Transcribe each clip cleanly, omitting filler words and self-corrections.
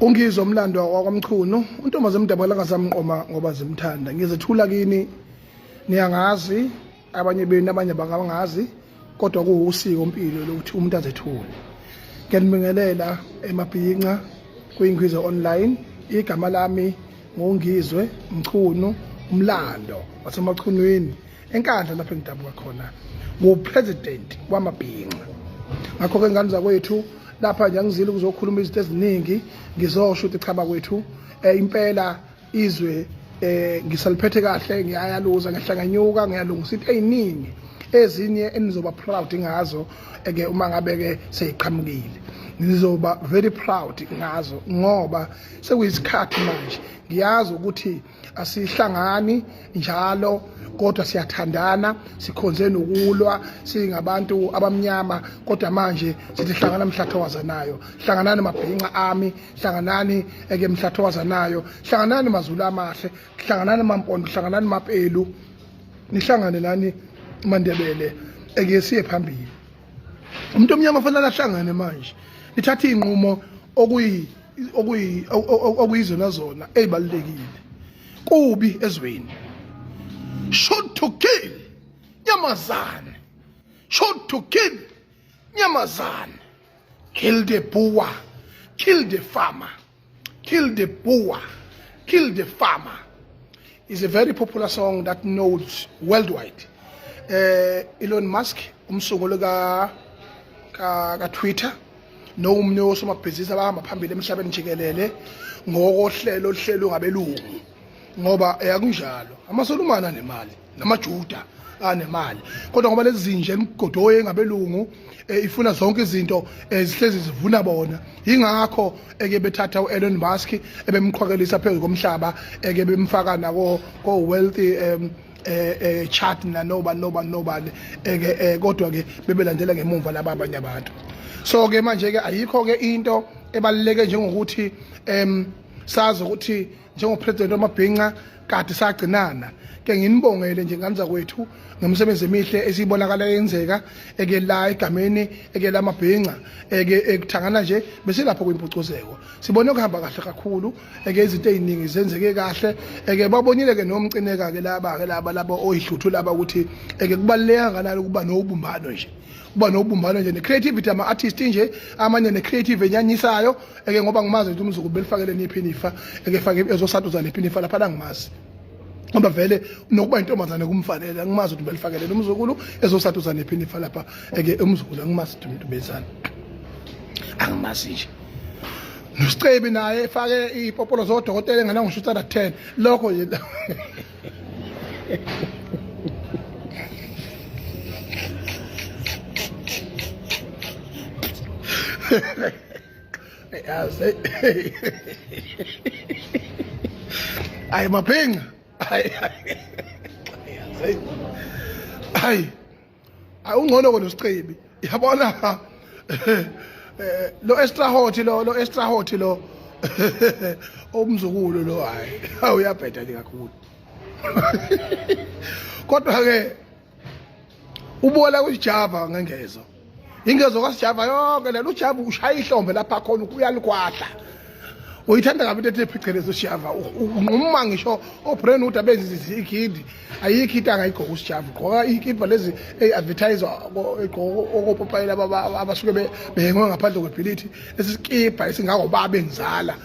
Ungizwe umlando wakwaMchunu, untombaze emdabula kasamqoma ngoba zimthanda. Ngizethula kini niyangazi abanye benu abanye bangabangazi kodwa kuwusiko mpilo lokuthi umuntu azethule. Ngiyanibingelela emabhinca kwiNgizwe online. Igama lami nguNgizwe Mchunu umlando waseMachunwini eNkandla lapho engidabuka khona ngupresident wamabhinca ngakho-ke ngane zakwethu lapha nje angizile ukuzokhuluma izinto eziningi ngizosho ukuthi cha bakwethu um impela izwe eh ngisaliphethe kahle ngiyayaluza ngiyahlanganyuka ngiyalungisa into eziningi ezinye enizoba proud ngazo eke uma ngabe ke seyiqhamukile ngizoba very proud ngazo ngoba sekuyisikhathi manje ngiyazi ukuthi asihlangani njalo kodwa siyathandana sikhonze nokulwa singabantu abamnyama kodwa manje sithi hlangana mhlathowazanayo hlanganani mabhinca ami hlanganani eke mhlathowazanayo hlanganani mazulu amahle hlanganani mampondo hlanganani mapelu nihlangane nani mandebele eke siye phambili umuntu omnyama fanele ahlangane manje nithathe iy'nqumo okuyi okuyi okuyizona zona ezibalulekile kubi ezweni shoot to kill nyamazane shoot to kill nyamazane kill the boer kill the farmer kill the boer kill the farmer is a very popular song that knows worldwide eh Elon Musk umsunguli ka ka Twitter nowumnye wosomabhizinisi abahamba phambili emhlabeni jikelele ngokohlelo oluhlelwe ngabelungu ngoba akunjalo amasolumane anemali namajuda anemali kodwa ngoba lezi zinja emigodoyi engabelungu eh, ifuna zonke izinto eh, zihlezi zivuna bona yingakho eke bethatha u-Elon Musk ebemqhwakelisa phezu komhlaba eke bemfaka nako ko-wealthy um eh, eh chat nanoba noba nobani eke eh, kodwa ke bebelandela ngemumva laba abanye abantu so ke manje ke ayikho ke into ebaluleke njengokuthi em sazi ukuthi njengopresident wamabhinca kade sagcinana ke nginibongele nje ngane zakwethu ngemisebenzi emihle esiyibonakala yenzeka eke la egameni eke lamabhinca eke ekuthangana nje besilapho kwimpucuzeko sibone kuhamba kahle kakhulu eke izinto eziningi zenzeke kahle eke babonile ke nomcineka ke laba ke laba laba oyihluthu laba ukuthi eke kubaluleka kangakanani ukuba nobumbano nje kuba nobumbano nje ne-creativity ama-artist nje amanye ne-creative enyanyisayo eke ngoba ngimazi ukuthi umzukulu belifakele niphi inifa eke fake ezosantuza niphi inifa lapha angimazi ngoba vele nokuba intombazane kumfanele angimazi ukuthi belifakele umzukulu ezosantuza niphi inifa lapha eke umzukulu angimazi ukuthi umuntu bezana angimazi nje nosicebi naye efake iy'popolo zodokotela engana ngisho utsala 10 lokho nje yazi ayi maphinga ayi ayi ungcono kona usicebi yabona eh, lo extra hot lo lo extra hot lo umzukulu lo hayi uyabheda nje kakhulu kodwa ke ubola kujava ngengezo ingezo kasijava yonke lelo ujava ushaya ihlombe lapha khona uyalikwahla uyithanda kabi into ethi phecelezi usijava unquma ngisho obrand wood abenza izigidi ayikho into angayigqoka usijava ugqoka iy'kibha lezi eyi-advertise egqoka okopopayela abasuke behengwe ngaphandle kwebhilithi esisikibha esingakobaba engizala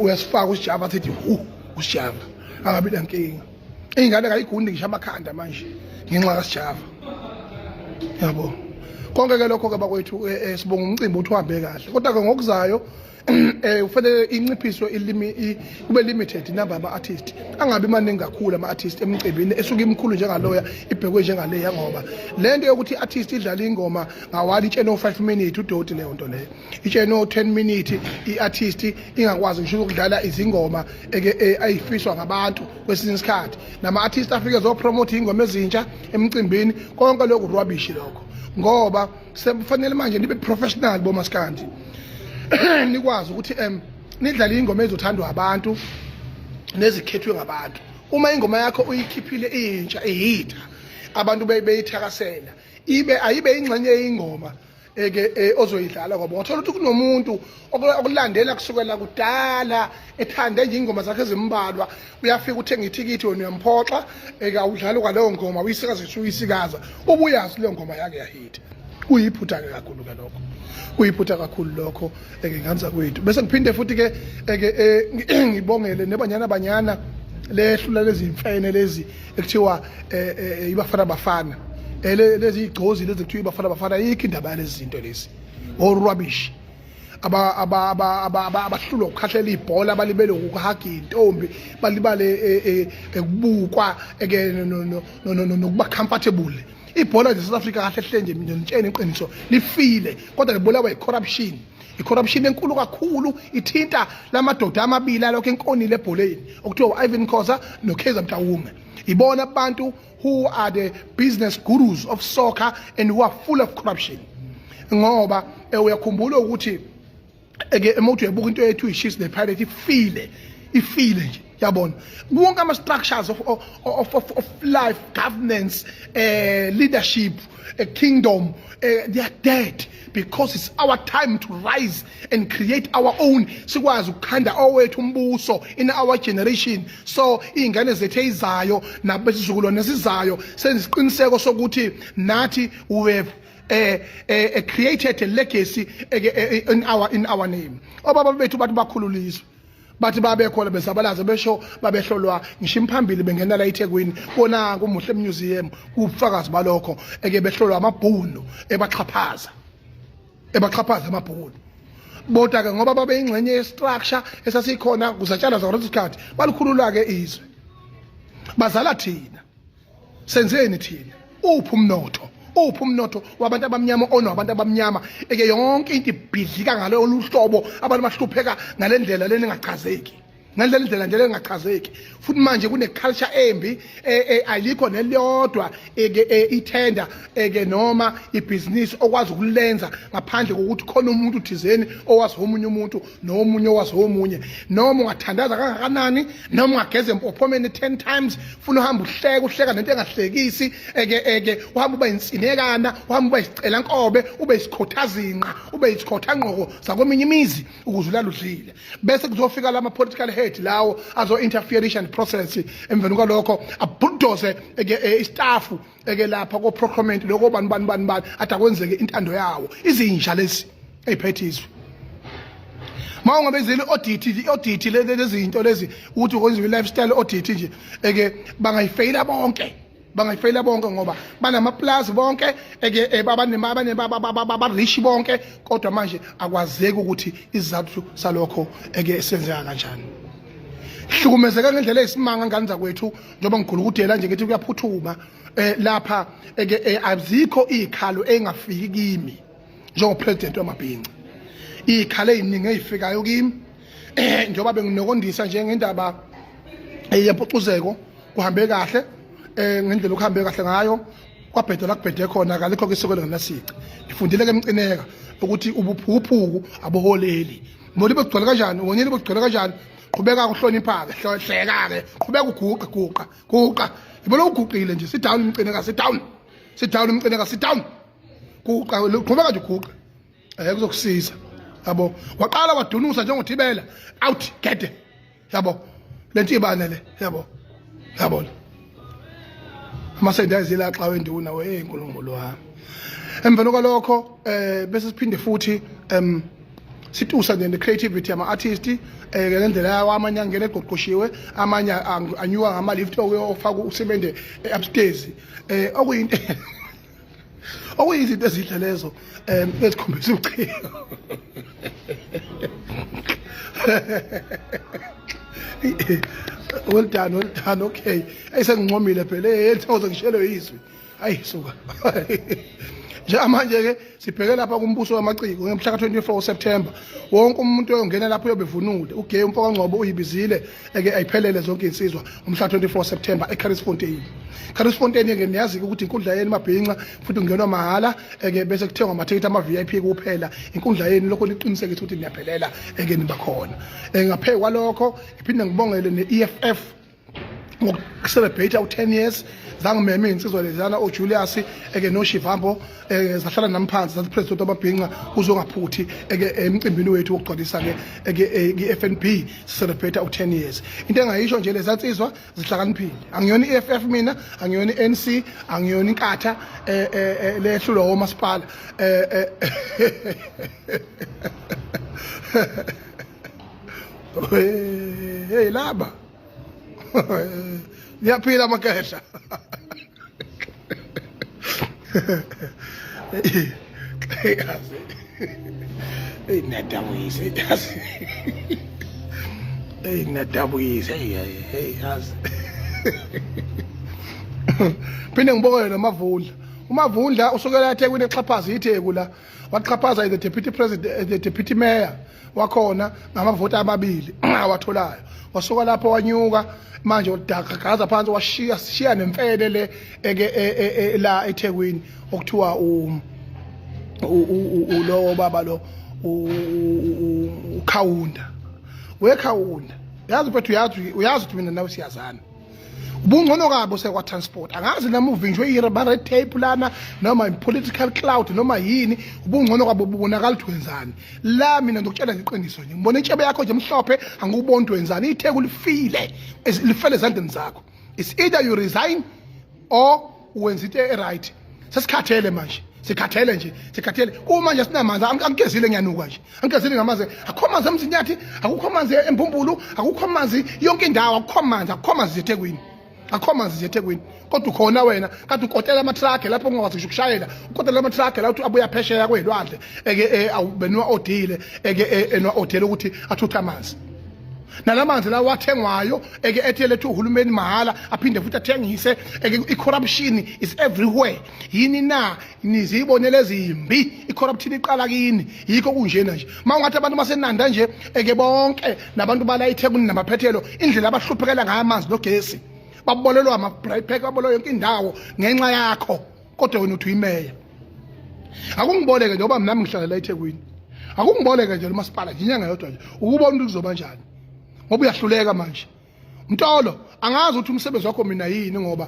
uyasifaka usijava athi hu usijava angabi nankinga Ingane kayigundi ngisho amakhanda manje ngenxa kaSjava. Yabo. Konke ke lokho ke bakwethu eh, eh, sibonga umcimbi uthi uhambe kahle. Kodwa ke ngokuzayo eh ufanele inciphiswe ilimi kube limited inumber ama artist angabi maningi kakhulu ama artist emcimbini esuke imkhulu njengaloya ibhekwe njengaleya ngoba lento yokuthi i-artist idlala ingoma ngawali itshene o-5 minute udoti leyo nto leyo itshe no 10 minute i-artist ingakwazi ngisho ukudlala izingoma eke e, ayifiswa ngabantu kwesinye isikhathi nama-artist afike zopromote iy'ngoma ezintsha emcimbini konke lokhu rubbish lokho ngoba sekufanele manje nibe professional bomaskandi nikwazi ukuthi um nidlale iy'ngoma ezothandwa abantu nezikhethwe ngabantu uma ingoma yakho uyikhiphile intsha ihitha abantu beyithakasela ibe ayibe ingxenye yengoma eke eh, ozoyidlala ngoba ungathola ukuthi kunomuntu okulandela kusukela kudala ethande nje ingoma zakhe ezimbalwa, uyafika uthenga ithikithi, wena uyamphoxa, eke awudlali kwaleyo ngoma, uyisikaza uyisikaza ubuyazi leyo ngoma yake yahitha. Kuyiphutha-ke kakhulu-ke lokho, kuyiphutha kakhulu lokho eke nganza kwethu. Bese ngiphinde futhi-ke eke eh, ngibongele neBanyana Banyana lehlula lezi mfene lezi ekuthiwa eh, eh, iBafana Bafana, lezi igcozi lezi kuthiwa iBafana Bafana. Ayikho indaba yalezi zinto lezi, all rubbish. Aba aba aba abahlulwa ukukhahlela ibhola, balibele ukuhaga intombi, balibale ekubukwa eke nokuba comfortable. Ibhola nje South Africa kahle hle nje, mina ngitshena iqiniso, lifile, kodwa libulawa i-corruption, i-corruption enkulu kakhulu ithinta lamadoda amabili alokho enkonile ebholeni okuthiwa u-Irvin Khoza noKaizer Motaung. Ibona abantu who are the business gurus of soccer and who are full of corruption, ngoba uyakhumbula ukuthi eke uma uthi uyabuka into yethu iChiefs nePirate ifile, ifile nje, yabona, wonke ama structures of life, governance, leadership, kingdom, they are dead because it's our time to rise and create our own, sikwazi ukukhanda owethu umbuso in our generation. So izingane zethu ezizayo nabesizukulwane esizayo, senze isiqiniseko sokuthi nathi we have created a legacy in our name. Obaba bethu bathi bakhululiswe, bathi babekhona bezabalaza, besho babehlolwa ngisho imphambili bengena la eThekwini kona kumuhle museum, kubufakazi balokho, eke behlolwa amabhunu ebaxhaphaza, ebaxhaphaza amabhunu. Bodwa ke ngoba babe ingxenye yestructure esasikhona kuzatshala ngaleso sikhathi, balikhulula ke izwe, bazala thina. Senzeni thina? Uphi umnotho? Uphi umnotho wabantu abamnyama ono abantu abamnyama? Eke yonke into ibhidlika ngalo luhlobo, abantu bahlupheka ngale ndlela lena engachazeki, ngalendlela indlela nje engachazeki. Futhi manje kune culture embi, alikho neliyodwa eke ithenda eke noma ibhizinisi okwazi ukulenza ngaphandle kokuthi khona umuntu thizeni owazi omunye umuntu nomunye owazi omunye. Noma ungathandaza kangakanani, noma ungageza empophomeni 10 times, funa uhamba uhleka, uhleka nento engahlekisi, eke uhamba uba insinekana, uhamba uba isicela nkobe, ube isikhothazinqa, ube isikhotha-ngqoko zakweminye imizi ukuze ulale udlile. Bese kuzofika lama political head lawo azo interference and process, emveni kwalokho abulldoze eke istaff eke lapha ko procurement, lokho bani bani bani bani, athi akwenzeke intando yawo. Izinja lezi eyiphethe izwe. Ma ungabenzeli audit, i-audit lezi zinto lezi, ukuthi kwenziwe i-lifestyle audit nje, eke bangayifeyila bonke, bangayifeyila bonke, ngoba banama-plus bonke, eke ba-rich bonke. Kodwa manje akwazeki ukuthi isizathu salokho eke senzeka kanjani. Hlukumezeka ngendlela eyisimanga, ngane zakwethu. Njengoba ngigulukudela nje ngithi kuyaphuthuma lapha, eke azikho izikhalo engafiki kimi njengopresident wamabhinca, izikhalo eziningi ezifikayo kimi, njengoba benginokondisa nje ngendaba yempucuzeko, kuhambe kahle ngendlela okuhambe kahle ngayo, kwabheda la kubhede khona, kalikho ke isiko lengenasici. Ngifundile ke emcineka ukuthi ubuphukuphuku abuholeli. Ngibona bekugcwele kanjani, wonile bekugcwele kanjani. Qhubeka uhlonipha ke, hleka ke, qhubeka uguqe, guqa, guqa. Ngibona uguqile nje. Sit down Mcineka, sit down, sit down Mcineka, sit down. Guqa, qhubeka nje uguqe, kuzokusiza, yabo. Waqala wadunusa njengothibela out gede, yabo, lento ibane le, yabo, yabona amasende ayizila xa wenduna we inkulunkulu wami. Emveni kwalokho bese siphinde futhi situsa nje ne-creativity yama-artist ngendlela yawo. Amanye angena egoqoshiwe, amanye anyuka ngama-lift okuyofaka usimende upstairs, okuyinto okuyizinto ezinhle lezo ezikhombisa uciko. Well done, well done. Okay, ayisengincomile phela, ethokoze ngishelwe izwi. Ayi suka njengamanje ke sibheke lapha kumbuso wamaciko ngomhla ka-24 September. Wonke umuntu oyongena lapho uyobevunule uGay umfo kaNgcobo, uyibizile eke ayiphelele zonke insizwa ngomhla 24 September eCarisfontein. Carisfontein ke niyazi ukuthi inkundla yenu mabhinca, futhi kungenwa mahhala, eke bese kuthengwa amathikithi ama VIP kuphela. Inkundla yenu, lokho niqinisekise ukuthi niyaphelela, eke niba khona. Ngaphezu kwalokho ngiphinde ngibongele ne-EFF. Ngokucelebrate u-10 years zangimema iy'nsizwa leziyana oJulius eke noShivambo, zahlala nami phansi, zathi president wamabhinca uzongaphuthi eke emcimbini wethu wokugcwalisa-ke eke i-FNB celebrate u-10 years. Into engayisho nje, leza nsizwa zihlakaniphile. Angiyona i-EFF mina, angiyona i-ANC, angiyona inkatha lehlulwa womasipala. Hey, laba niyaphila amakehla. Yazi, hey, niyadabukisa yazi. Hey, niyadabukisa. Hey, hey, hey, yazi. Phinde ngibonge noMavundla. UMavundla usukela eThekwini exhaphaza iTheku la, waxhaphaza the deputy president, the deputy mayor wakhona ngamavoti amabili awatholayo. Wasuka lapho wanyuka manje udagaza phansi, washiya shiya nemfene le eke la eThekwini okuthiwa u lo baba lo uKhawunda. WeKhawunda, yazi mfethu, uyazi ukuthi mina nawe siyazana. Ubungcono kabo sekwa transport, angazi noma uvinjwe i-red tape lana noma i-political cloud noma yini. Ubungcono kwabo bubonakala ukuthi wenzani la. Mina ngizokutshela ngeqiniso nje, ngibona intshebe yakho nje mhlophe, angikuboni ukuthi wenzani. ITheku lifile, lifele ezandleni zakho. It's either you resign or wenza into e-right. Sesikhathele manje, sikhathele nje, sikhathele. Kuma nje sinamanzi, angigezile, ngiyanuka nje, angigezile ngamanzi. Akukho manzi eMzinyathi, akukho manzi eMbumbulu, akukho manzi yonke indawo, akukho manzi, akukho manzi eThekwini, akukho manzi eThekwini. Kodwa ukhona wena kade ukotela ama-truck lapho ungakwazi ngisho ukushayela, ukotela ama-truck la uthi abuya phesheya kwelwandle eke benwa odile eke enwa odile ukuthi athuthe amanzi. Nalamanzi lawo athengwayo eke ethi lethu uhulumeni mahhala, aphinde futhi athengise eke. I-corruption is everywhere. Yini na nizibonele ezimbi? I-corruption iqala kini, yikho kunjena nje. Uma ungathi abantu baseNanda nje eke bonke nabantu bala iThekwini namaphethelo, indlela abahluphekela ngayo amanzi nogesi, babolelwa ama-braai pack, babolelwa yonke indawo ngenxa yakho. Kodwa wena uthi uyimeya. Akungiboleke nje, ngoba nami ngihlala la eThekwini, akungiboleke nje umasipala nje inyanga yodwa nje, ukubona ukuthi kuzoba njani, ngoba uyahluleka manje. Mtolo, angazi ukuthi umsebenzi wakho mina yini, ngoba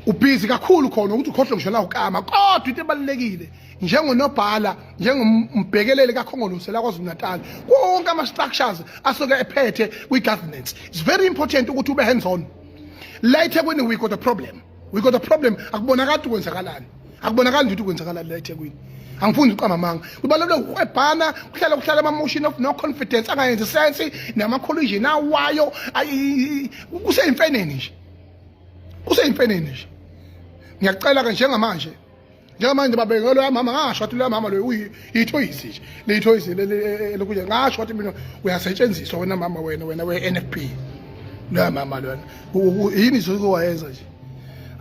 ubhizi kakhulu khona ukuthi ukhohlwe ngisho la ukama. Kodwa into ebalulekile, njengonobhala, njengombhekeleli kaKhongolose la KwaZulu Natal, konke ama-structures asuke ephethe kwi-governance, it's very important ukuthi ube hands on. La eThekwini we got a problem, we got a problem. Akubonakali ukuthi kwenzakalani, akubonakali nje ukuthi kwenzakalani la eThekwini. Angifuni uqamba amanga, kubaluleke ukuhwebhana, kuhlala ama-motion of no confidence angayenzi sense nama-collision awayo. Kuseyimfeneni nje, kuseyimfeneni nje. Ngiyacela-ke njengamanje babeke loya mama. Ngasho wathi loya mama loyo uyithoyisi nje, leyithoyisi lokuja. Ngasho wathi mina uyasetshenziswa wena mama, wena we-NFP. Loya mama lona yini izoke wayenza nje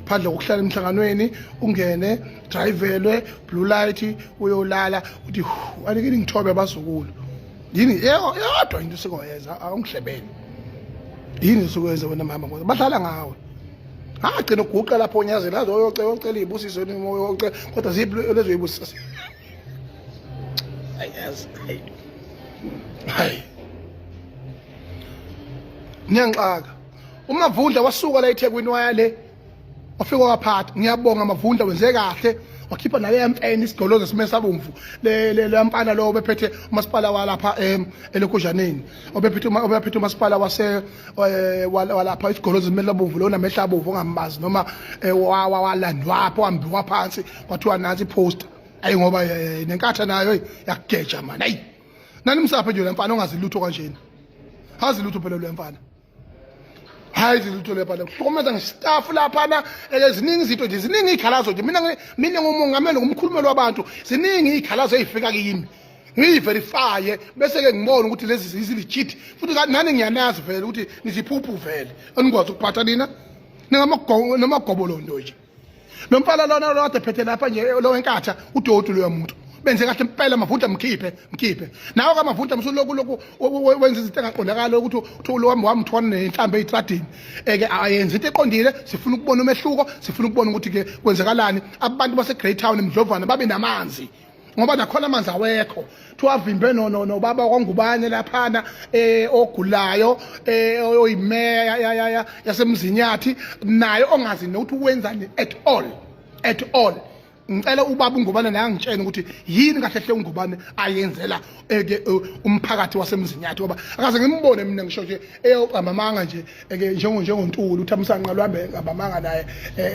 phandle kokuhlala emhlanganweni, ungene drivelwe blue light, uyolala uthi anikini ngithobe abazukulu? Yini yodwa into osikoyenza? Awungihlebele, yini osikoyenza wena mama? Ngoba badlala ngawe. Agcina uguqa lapho onyazela aze uyocela, uyocela iy'busiso, uyocela, kodwa ziphi lezo y'busiso? Ayazi, hayi, hayi, niyangixaka. UMavundla wasuka la eThekwini waya le, wafika waphatha. Ngiyabonga Mavundla, wenze kahle, wakhipha naleya mfene isigolozo esime sabomvu, le le mfana lo obephethe umasipala walapha elokujaneni, obephethe umasipala wase walapha, isigolozo esimele labomvu lo namehla abomvu, ongambazi noma walandwapho, wambiwa phansi kwathiwa nansi iposter. Ayi, ngoba nenkatha nayo yakugeja man. Ayi, nani msaphe nje lo mfana ongazi lutho kanjena, hazi lutho phela lo mfana, hayi lutho lapha, kuhlukumeza ngestaff laphana. Ziningi izinto nje, ziningi iy'khalazo nje. Mina ngumongameli, ngumkhulumeli wabantu, ziningi iy'khalazo ey'fika kimi, ngiyiverifye bese-ke ngibone ukuthi lezi zilegit. Futhi nani ngiyanazi vele ukuthi niziphuphu vele, anikwazi ukuphatha nina, ningamagobolondo nje. Lo mfana lona lo kade phethe lapha nje, lo wenkatha, udoti loya muntu. Benze kahle impela Mavundla, mkhiphe, mkhiphe nawe kaMavundla. Msuloku lokhu wenza izinto engaqondakali ukuthi uthi lo wami wamthwana nenhlambe eyitradini eke ayenze into eqondile. Sifuna ukubona umehluko, sifuna ukubona ukuthi ke kwenzekalani, abantu base Greytown, eMdlovana babe namanzi. Ngoba nakhona amanzi awekho, kuthiwa avimbe no no nobaba kwaNgubane laphana ogulayo, oyimeya yaseMzinyathi naye ongazi nokuthi wenzani at all, at all. Ngicela ubaba uNgubane naye angitshene ukuthi yini kahle hle uNgubane ayenzela eke umphakathi waseMzinyathi, ngoba akaze ngimbone mina ngisho nje eyoqamba amanga nje eke njengoNtuli uThamsanqa lwambe ngabamanga naye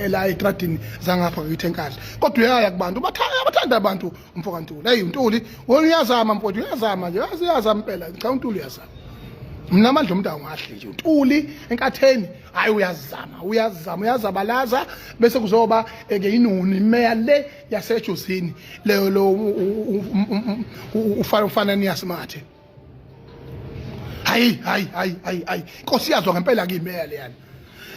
la etradini zangapha kithi eNkandla. Kodwa uyaya kubantu, bathanda abantu umfo kaNtuli. Hey uNtuli wena uyazama mfowethu, uyazama nje, yazi uyazama impela. Cha, uNtuli uyazama. Mina amandla omuntu angahle nje uNtuli enkatheni, hayi uyazama, uyazama, uyazabalaza. Bese kuzoba ke inuni imeya le yaseJozini leyo lo ufana ufana niyasimate. Hayi hayi hayi hayi hayi, inkosi yazwa ngempela ke imeya leyana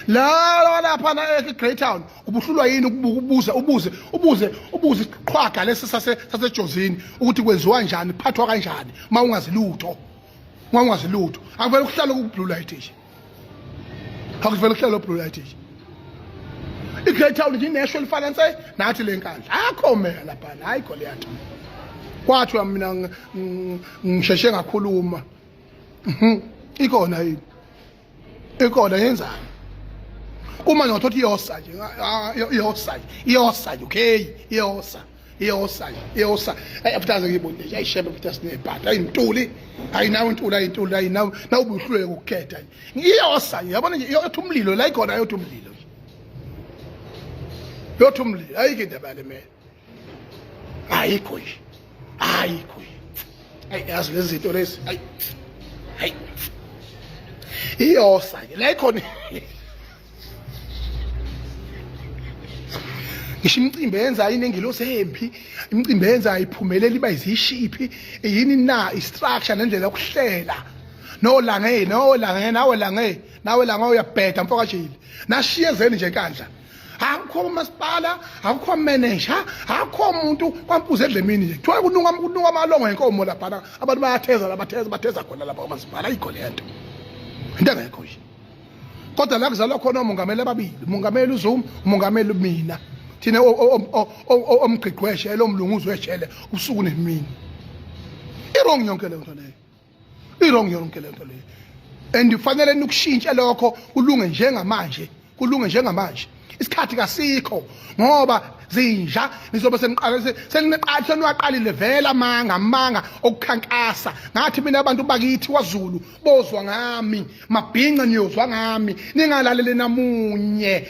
la lapha na eGreytown. Ubuhlulwa yini ukubuza, ubuze ubuze ubuze isiqhwaga lesi saseJozini ukuthi kwenziwa kanjani, phathwa kanjani, mawungazi lutho, mawungazi lutho? Akuvele kuhlale ku blue light nje, akuvele kuhlale ku blue light nje. IGreytown nje inesho elifana nse nathi le Nkandla, akho meya lapha, ayikho leya nto. Kwathiwa mina ngisheshe ngakhuluma. Ikona yini? Ikona, yenzani? Kuma nje iyosa nje, iyosa nje, iyosa nje. Okay, iyosa, iyosa nje, iyosa. Ayi futhi aze ngiyibone nje, ayishebe futhi asinebhadi. Ayi Ntuli, ayi nawe Ntuli, ayi Ntuli, ayi nawe, nawe ubuhluleke ukukhetha nje. Iyosa nje, yabona nje, iyothi umlilo la ikhona, ayothi umlilo nje, yothi umlilo. Ayikho indaba yale meya, ayikho nje, ayikho nje. Ayi yazi lezi zinto lezi, ayi hayi, iyosa ke la ikhona. Ngisho imicimbi eyenzayo inengilosi empi, imicimbi eyenzayo iphumelela, iba izishiphi yini na i-structure nendlela yokuhlela. No lange, no lange, nawe lange, nawe lange, uyabheda mfokajile. Nashiyezeni nje eNkandla, akukho umasipala, akukho manager, akukho umuntu kwampuza edlemini nje. Kuthiwa kunuka, kunuka amalongo enkomo laphana, abantu bayatheza la, batheza, batheza khona lapha kwamasipala. Ayikho le nto, into engekho nje. Kodwa la kuzalwa khona omongameli ababili, umongameli uZuma, umongameli mina, thina omgqigqweshe lomlunguzi wejele ubusuku nemini. I-wrong yonke leyo nto leyo, i-wrong yonke leyo nto leyo, and kufanele nikushintshe lokho kulunge njengamanje, kulunge njengamanje. Isikhathi kasikho ngoba zinja nizobe seniqale, seniqale, seniwaqalile vele amanga, amanga okukhankasa. Ngathi mina abantu bakithi kwaZulu bozwa ngami, mabhinca niyozwa ngami. Ningalaleli namunye,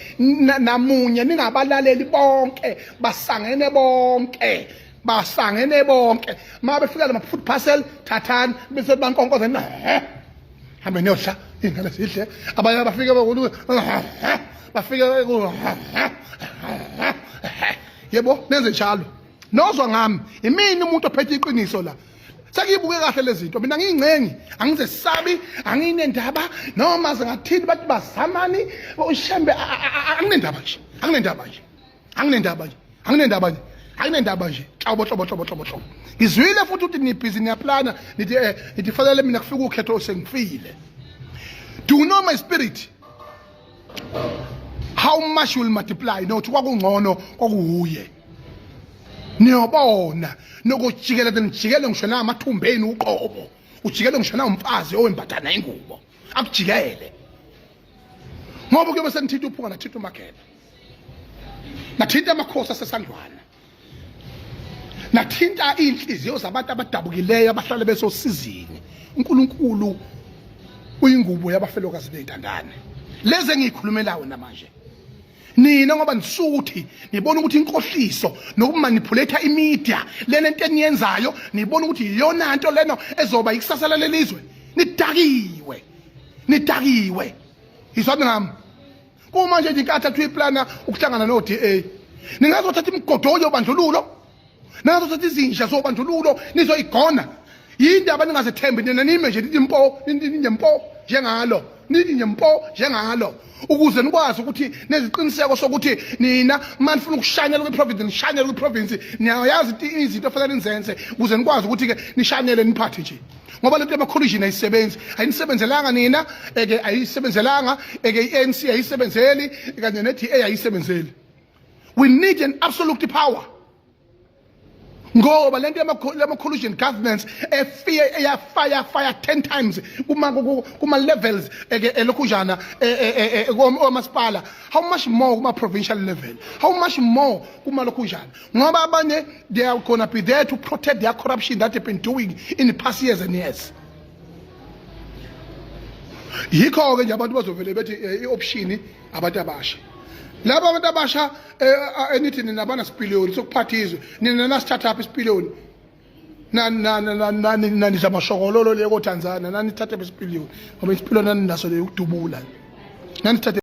namunye, ningabalaleli bonke, basangene bonke, basangene bonke. Ma befika lama food parcel, thathani bese bankonkoza, hambe niyodla, iy'ngane zidle. Abanye bafike bafike, yebo, nenze njalo. Nozwa ngami, imini umuntu ophethe iqiniso la. Sekuyibuke kahle lezi zinto. Mina ngiyingcengi, angizesabi, anginendaba noma zingathini, bathi bazamani uShembe, anginendaba nje, anginendaba nje, anginendaba nje, anginendaba nje, anginendaba nje, hlobo hlobo hlobo hlobo hlobo. Ngizwile futhi ukuthi nibhizi, niyaplana, nithi nithi fanele mina kufika ukhetho sengifile. Do you know my spirit, how much will multiply? Nothi kwakungcono kwakuwuye. Niyobona nokujikeleza, nijikele ngisho namathumbeni uqobo, ujikele ngisho nawumfazi owembathana ingubo akujikele, ngoba kuyobe senithinta uphunga, nathinta uMageba, nathinta amakhosi aseSandlwana, nathinta iy'nhliziyo zabantu abadabukileyo abahlale besosizini. UNkulunkulu uyingubo yabafelokazi ney'ntandane lezi engiyikhulumelayo namanje. Nina ngoba nisuthi nibona ukuthi inkohliso nokumanipulate imedia lena into eniyenzayo, nibona ukuthi iyona nto lena ezoba ikusasa lalelizwe. Nidakiwe, nidakiwe. Izwani ngami, kuma nje inkathi athi uyiplana ukuhlangana no-DA, ningazothatha imigodoyi yobandlululo, ningazothatha izinja zobandlululo nizoyigona. Yindaba ningazethembi nina, nime nje nithi mpo, nithi mpo njengalo, nithi nje mpo njengalo, ukuze nikwazi ukuthi neziqiniseko sokuthi nina manifuna ukushanyela kwi-province, nishanyele kwi-province. Niyayazi izinto efanele nizenze ukuze nikwazi ukuthi-ke nishanyele, niphathe nje, ngoba lento yama-collision ayisebenzi, ayinisebenzelanga nina eke, ayisebenzelanga eke i-ANC, ayisebenzeli kanye ne-DA, ayisebenzeli. We need an absolute power. Ngoba lento yama-collusion governments efike eyafaya faya 10 times kuma levels elokhujana omasipala, how much more kuma provincial level, how much more kuma lokhujana? Ngoba abanye, they are gonna be there to protect their corruption that they've been doing in the past years and years. Yikho-ke nje abantu bazovele bethi i-option abantu abasha. Laba abantu abasha enithi nina abanasipiliyoni sokuphatha izwe, nina nasithathaphi isipiliyoni? Nanidla amashokololo le koTanzania, nanithathe isipiliyoni? Ngoba isipiliyoni naninaso le ukudubula, nanithathe.